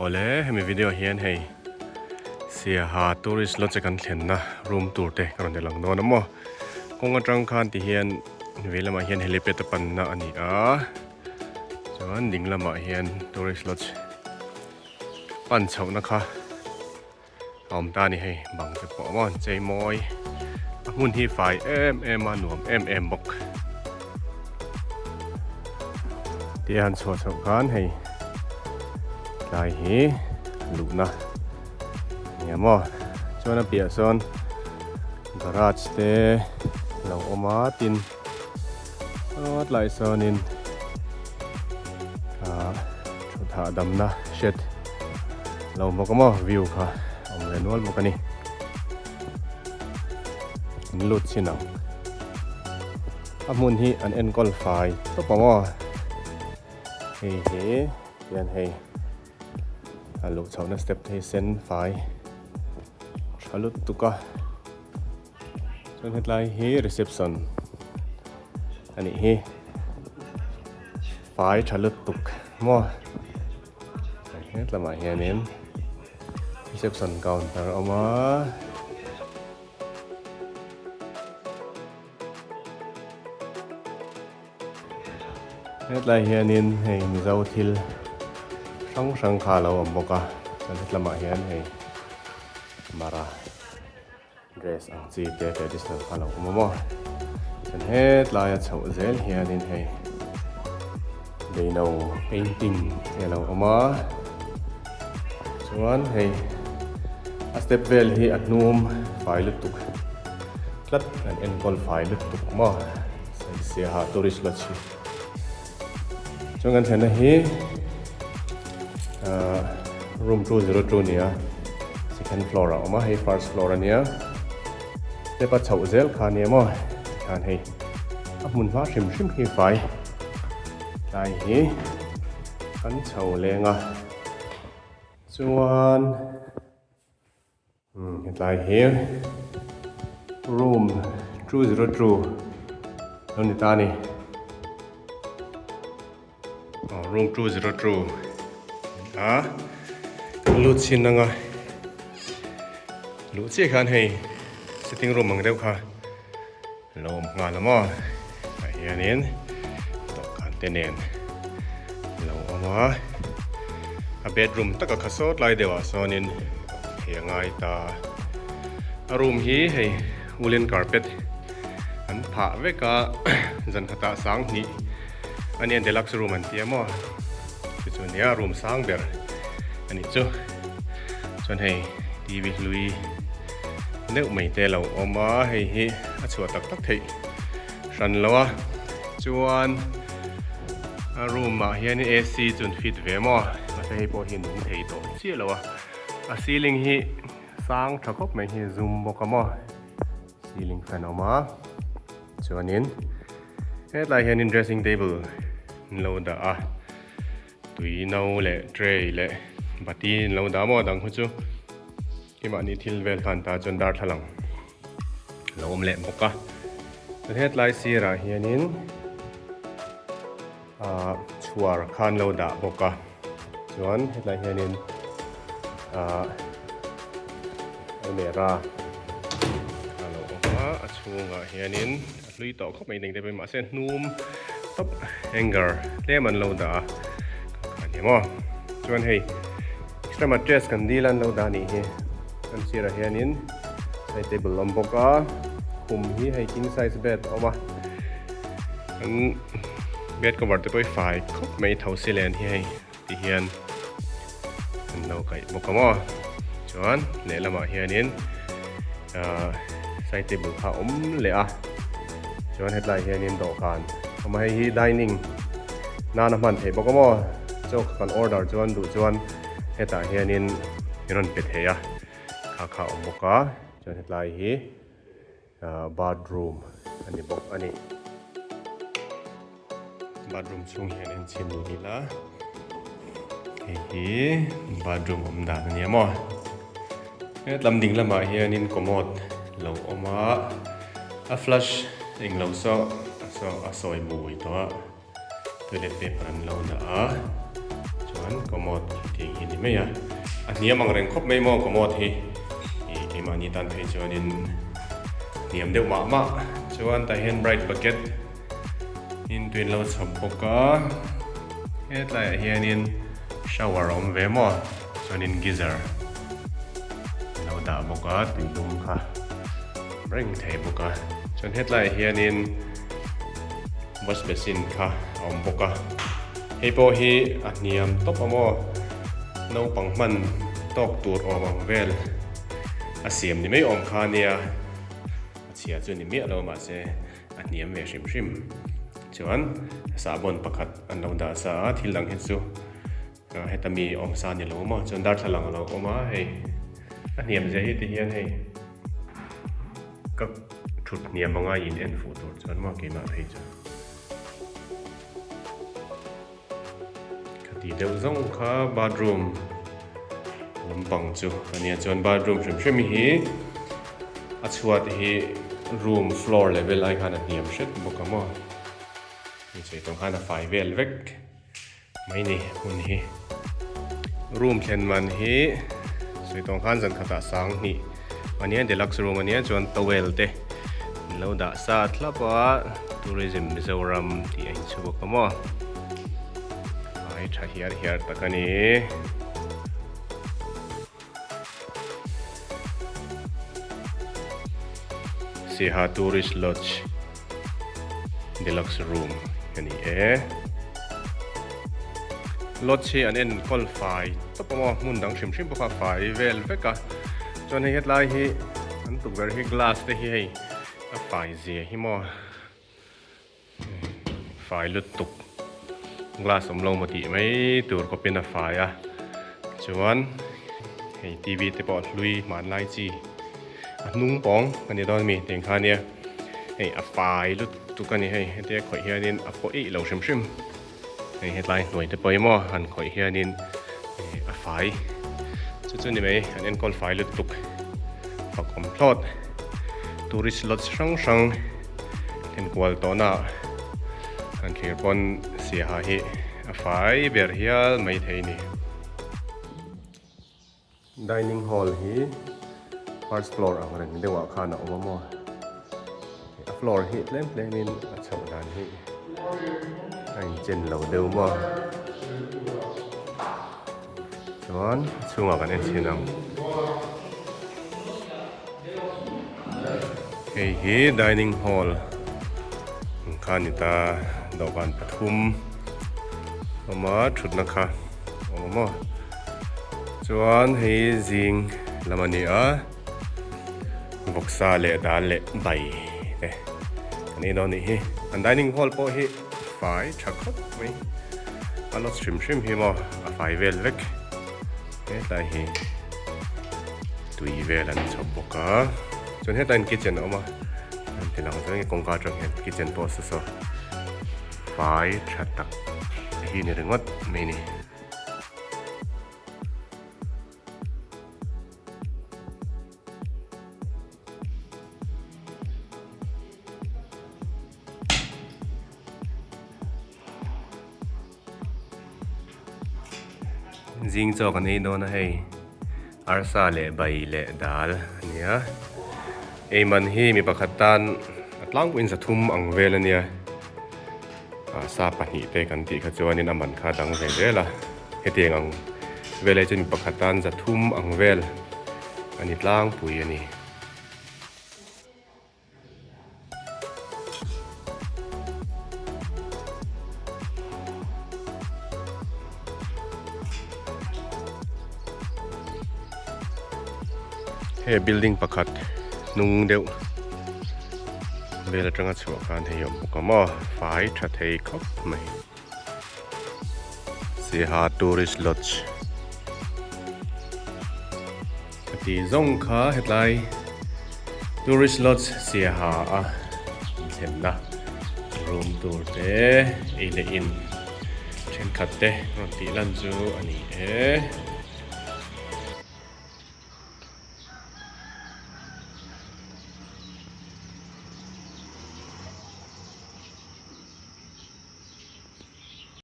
Awle hemi video ah hian hei Siaha tourist lodge a kan thlenna room tur te ka rawn ti lang dawn a maw. Kawng atang khan ti hian vei lamah hian helipad a panna a ni a, chuan ding lamah hian tourist lodge pan chhohna kha a awm ta a ni hei bang te pawh a maw an chei mawi a hmun hi fai em em a nuam em em bawk tih a han chhuah chhoh khan hei tlai hi luhna a ni a maw chuan a piah sawn garage te lo awm a tin saw tlai sawnin ah thut hahdamna shed lo awm bawk a maw view kha a awm ve nual bawk a ni an lut chin ang a hmun hi an enkawl fai tawp ang aw hei hi hian hei a luh chhohna step te hi sen fai tha lutuk a. Chuan hetlai hi reception a nih hi fai tha lutuk maw hetlamah hianin reception counter a awm a. Hetlai hianin hei Mizo thil hrang hrang kha a lo awm bawk a chuan hetlamah hian hei mara. Dress ang chi te traditional kha lo awm a maw chuan hetlai a chhoh zel hianin hei beino painting te a lo awm a chuan hei a step vel hi a hnum fai lutuk tlat an enkawl fai lutuk maw Siaha tourist lodge hi chuan kan thlenna hi ahh room 202 nia second floor ah a awm a hei first floor a nia step a chhoh zel kha a nia maw tikhan hei a hmun hma hrim hrim hi fai tlai hi kan chho leng a chuan. Umm hetlai hi room 202 lo ni ta a ni aw room 202 a kan lut chhin anga luh chiah khan hei sitting room ang deuh kha lo awm nghal a maw tah hianin dawhkan te nen lo awm a a bedroom taka kha sawt lai deuh ah sawnin hei a ngai ta a room hi hei woolen carpet an phah vek a zan khatah sang hnih a nia deluxe room an ti a maw chu chu nia room sang ber a nih chu chuan hei T V hlui. Deuh mai te lo awm a, hei hi a chhuah tak tak theih hran lo a, chuan a room ah hian AC chu an fit ve maw, mahse hei pawh hi a nung thei tawh chiah lo a, a ceiling hi sang tha khawp mai hi zum bawk a maw, ceiling fan a awm a, chuanin hetlai hianin dressing table an lo dah a. Tui no leh tray leh bati in lo dah maw dang khu chu keimahni thil vel khan ta chuan darthlalang a lo awm leh bawk a chuan hetlai sirah hianin ah chhuar khan lo dah bawk a chuan hetlai hianin ah almera a lo awm a a chhungah hianin. A hlui tawh khawp mai ding te pawh mahse hnum tawp hanger tlem an lo dah a kha ni maw chuan hei extra mattress kan dil an lo dah anih hi chuan sirah hianin side table a awm bawk a khum hi hei king size bed a awm a an bed cover te pawh hi fai khawp mai tho si len hi hei ti hian an lo kaih bawk a maw chuan lehlamah hianin ahh side table kha a awm leh a chuan hetlai hianin dawhkan a awm a hei hi dining nana hman theih bawk a maw chaw kan order chuan duh chuan hetah hianin in rawn pe thei a kha kha a awm bawk a chuan hetlai hi ahh bathroom a ni bawk a ni. Bathroom chhung hian en chhin ni ila hei hi bathroom awm dan a nia maw hetlam ding lamah hianin commode lo awm a a flush englo saw saw a sawi bui tawh a toilet paper an lo dah a chuan. Chuan commode tih hi ni mai a, a hniam ang reng khawp mai maw commode hi ih keimahni tan phei chuanin hniam deuh mah mah chuan tah hian bright bucket in tuin lo chhawp bawk a hetlaiah hianin shower a awm ve maw chuanin geyser an lo dah bawk a tui lum kha reng thei bawk a chuan hetlaiah hianin. Wash basin kha a awm bawk a, hei pawh hi a hniam tawp a maw naupang hman tawk tur awm ang vel a siam ni mai awm kha ania a chhia chu ni miah lo mahse a hniam ve hrim hrim chuan sahbawn pakhat an lo dah sa a thil dang hi chu heta mi awm sa ni lo maw chuan darthlalang a lo awm a hei a hniam zia hi ti hian hei. Ka thut hniam anga in en fuh tur chuan maw keimah phei chu ka ti deuh zawng kha bathroom lampang chu a nia chuan bathroom hrim hrim hi a chhuat hi room floor level ai khan a hniam hret bawk a maw hei chei tawng khan a fai vel vek. Mai ni hmun hi room thlen man hi sawi tawng khan zan khatah sang hnih a nia deluxe room a nia chuan towel te an lo dah sa thlap a tourism Mizoram tih a inchhu bawk a maw ai tha hiar hiar tak a ni. Siaha Tourist Lodge Deluxe Room a ni e. Lodge hi an enkawl fai tawp a maw hmun dang hrim hrim pawh kha fai vel vek a chuan hei hetlai hi an tukverh hi glass te hi hei a fai zia hi maw. Fai lutuk glass awm lo maw tih mai tur khawpin a fai a chuan hei tv te pawh a hlui hmanlai chi a hnung pawng a ni dawn a mi tiang kha ania hei a fai lutuk a ni hei hetia khawih hianin a pawh eih lo hrim hrim hei hetlai hnuai te pawh hi maw han khawih hianin a fai chu chu ni mai an enkawl fai lutuk fak awm thlawt tourist lodge hrang hrang. Enkual tawhna han thlir pawn Siaha hi a fai ber hial mai thei ni. Dining hall hi first floor ang reng deuhah khan a awm a maw? A floor hi tlem tlemin a chhoh dan hi a inchen lo deuh maw? Chuan chhungah kan en chhin ang. Hei hi dining hall ang kha a ni ta dawhkan pathum awm a thutna kha a awm a maw chuan hei zing lam a ni a vawksa leh dal leh bai te kan ei dawn a nih hi an dining hall pawh hi fai tha khawp mai a lawt hrim hrim hi maw a fai vel vek hetlai hi tui vel an chhawp bawk a chuan hetlai in kitchen a awm a an ti lang chuan kawngka atang hian kitchen pawh saw saw fai tha tak hi ni ringawt mai a ni. Zing chaw kan ei dawn a hei arsa leh bai leh dal a nia ei man hi mi pakhat tan a tlangpuiin zathum ang vel a nia ah sa pahnih te kan tih kha chuanin a man kha a dang ve zel a hetiang ang veleh chuan mi pakhat tan zathum ang vel a ni tlangpui a ni. He building pakhat hnung deuh vel atanga chhuah khan hei a awm bawk a maw fai tha thei khawp mai Siaha tourist lodge ka tih zawng kha hetlai tourist lodge Siaha a thlenna room tur te ei leh in thenkhat te rawn tih lan chu a ni e.